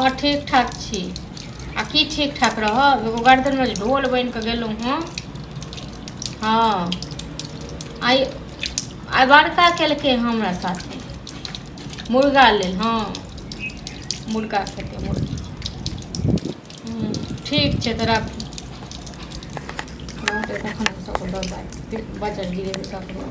हँ, ठीक ठाक छी। आ की ठीक ठाक रहब, एगो गर्दनमे जे ढोल बनि कऽ गेलहुँ हँ। हँ, आइ आइ बड़का केलकै हमरा साथे मुर्गा लेल। हँ, मुर्गा खेतै, मुर्गी। ठीक छै, तऽ राखू। रहतै तखन हम सबके दऽ देबै, बचल गिरेबै ककरो।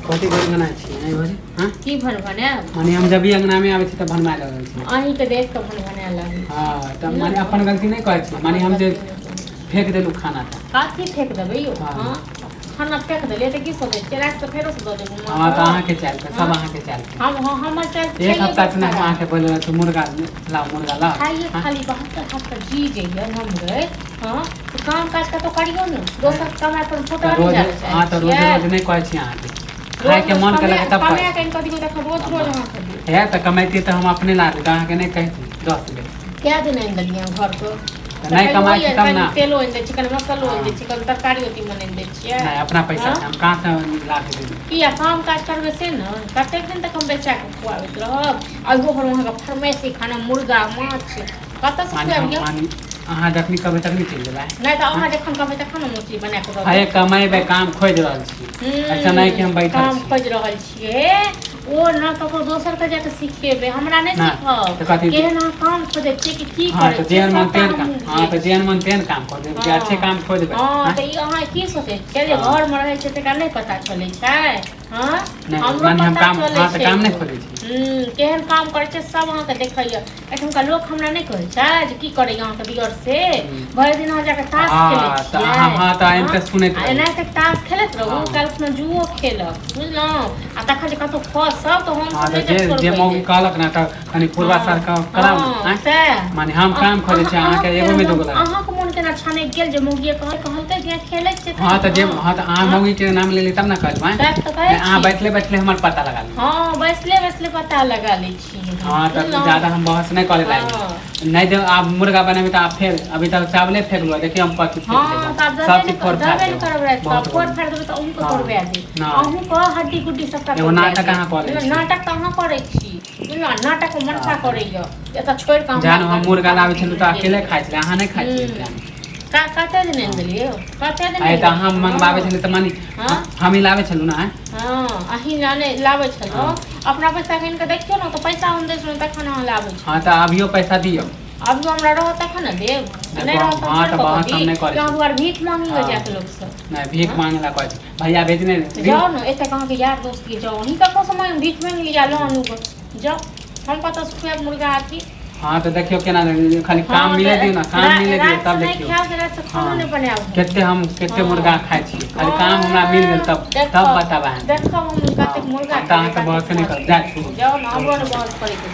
कथी भनभनाइ छी आँय भौजी? हँ, की भनभनायब? माने हम जब भी अङ्गनामे आबै छी तऽ भनमाए लगै छी। अहीँके देख कऽ भनभनाय लागै। हँ, तऽ माने अपन गलती नहि कहै छी, माने हम जे फेक देलहुँ खाना तऽ कथी फेक देबै यौ? हँ। हँ, खाना फेक देलियै तऽ की सोचै छियै, राति कऽ फेरोसँ दऽ देबै? हँ, तऽ अहाँके चालि छै, सब अहाँके चालि छै। हम, हँ, हमर चालि एक छैहे हफ्ता से बहुत हम खराब। अहाँके बोलले तू मुर्गा लाओ, मुर्गा लाओ। खाइए हाँ? खाली 72 हाथ जी जइए हमरे। हँ, तऽ काम काज कतहु करियौ ने, दोसर कमाइ पर तऽ फोटो रोज नहि जाय हँ, तऽ रोज छियै। रोज नहि कहै छी अहाँके, खायके रोज मन रोज केलक तब कमाए कहै कऽ आनि कऽ दियौ तखन रोज रोज अहाँके दियौ। छी। हे, तऽ कमैतियै तऽ हम अपने ला देतै, अहाँके नहि कहिती 10 बेर। कए दिन आनि देलियै अहाँ घरके? तऽ नहि कमाइ छी तब कनि ने। तेलो आनि दै छियै, कनि मसालो आनि दै हँ। छियै, कनि तरकारियो तीमन आनि दै छियै। नहि, अपना पैसा हँ? छै, हम कहाँसँ ला के देबै? किया काम काज करबै से ने, कतेक दिन तक हम बेचा कऽ खुआबैत रहब? आ ओहो पर अहाँके फरमाइशी खाना, मुर्गा माछ कतऽसँ माने हम खुआबियौ? माने अहाँ जखनी कहबै तखनी चलि जेबै? नहि तऽ अहाँ जखन कहबै तखन हम ओ चीज बना कऽ दऽ अरे देब। कमेबै, काम खोजि रहल छी, ऐसा नहि कि हम बैठल काम छी। खोजि रहल छियै, ओ ने ककरो दोसरके जाके सिखेबै, हमरा नहि नहि, सिखब। तऽ कथी? केहन अहाँ काम खोजै छियै कि की हँ, करै तऽ छियै, जेहन मन सबटा तेहन हमहूँ काम। हँ, बुझै तऽ जेहन मन तेहन काम कऽ देब जे अच्छे काम खोजबै। हँ, हँ? तऽ ई अहाँ की सोचै छियै जे हँ। घरमे रहै छै तकरा नहि पता चलै छै? हँ, नहि, हमरो माने हम पता काम चलै हँ, तऽ छै। काम नहि खोजै छी। केहन काम करै छै सब अहाँके देखैया। एखुनका लोक हमरा नहि कहै छै जे की करैया अहाँके दियर से। भरि दिन अहाँ जाकऽ ताश खेलै हँ, तऽ छियै। अहाँ, हँ, तऽ आनि हँ? कऽ सुनैत आ रहै। एनाहिते ताश खेलैत रहू, हँ। काल्हि खुना जुओ खेलब, बुझलहुँ? आ तखन जे कतहु खसब तऽ हम हँ, सब तऽ नहि जे जाकऽ जे छोड़बै मौगी देब। कहलक ने तऽ कनि पूर्वा हँ सार कराउ ने। हँ आँय? सएह। माने हम काम खोजै छी, अहाँके एगोमे दूगो लगा। अहाँके मोन केना छानकि गेल जे मौगिए कहलकै जे खेलै छियै? हँ, तऽ जे ने। हँ, तऽ अहाँ मौगीके नाम लेली तब ने कहलहुँ। आँय? सएह तऽ कहै नहि, अहाँ छी। बैठले बैठले हमर पता लगा लिअ। हँ, बैसले बैसले पता लगा लै छी। हँ, तऽ बुझलहुँ? ज्यादा हम बहस नहि करे लागी। नहि देब आब मुर्गा बनेबै तऽ आब फेर अभी तक चावले फेकलहुँ, देखियौ हम कथी फेक हँ, तऽ आब देब, देबे सब ने चीज फोड़ फाड़ देबे ने देब। करब राति बहुत कऽ, फोड़ बोलू। फाड़ि देबै तऽ अहूँके हँ, तोड़बा देब। नहि। अहूँके हड्डी गुड्डी सबटा एगो तोड़बा नाटक देब। अहाँ कऽ लै छी। नाटक तऽ अहाँ करै छी, बुझलहुँ? नाटकमे मनसा हँ। करैया एतऽ छोड़ि कऽ जहन हमरा हम मुर्गा लाबै छलहुँ तऽ अकेले खाइ छलै, अहाँ नहि खाइ छलियै। हूँ। जान कते दिन आनि देलियै यौ? कते दिन आइ आनि तऽ अहाँ देलियै? मंगबाबै छलियै तऽ मानि हँ। हम ही लाबै छलहुँ ने, आँय? हँ, अहीं लाने लाबै छलहुँ। हँ। अपना पैसा गिन कऽ देखियौ ने, तऽ पैसा हम दै छलहुँ तखन अहाँ लाबै छलहुँ। हँ, तऽ अभियो पैसा दियौ। अभियो हमरा रहत तखन ने देब। देखो, नहि रहत तऽ हँ, छोड़ि तऽ कऽ बहस हम दी नहि करै अहाँ छी। दुआरे भीख मांगी हँ। जाके लोकसँ। नहि, भीख हँ? मांगे ला कहै छी, भैया भेजने तऽ दियौ। जाउ ने, एतऽ अहाँके यार दोस्त के जाउ, अहीं ककरोसँ मांगि, भीख मांगि लिअ, लऽ आनू गऽ, जाउ। हम कतऽसँ खुआएब मुर्गा अथी? हँ, तऽ देखियौ केना खाली काम हँ, मिले तऽ दियौ ने, काम मिले दियौ रातिसँ तब नहि देखियौ। खायब तऽ रातिसँ खानो हँ, नहि बनायब हम। कते हम कते हँ। मुर्गा खाइ छियै, खाली काम हमरा मिल गेल तब देखब, तब बताब अहाँके। देखब हम कतेक हँ, मुर्गा हम तऽ खेबै, अहाँसँ कतेक बहसे नहि माछ करब, जा खेबै। छोड़ू। जाउ ने, हमरो ने बहस करैके।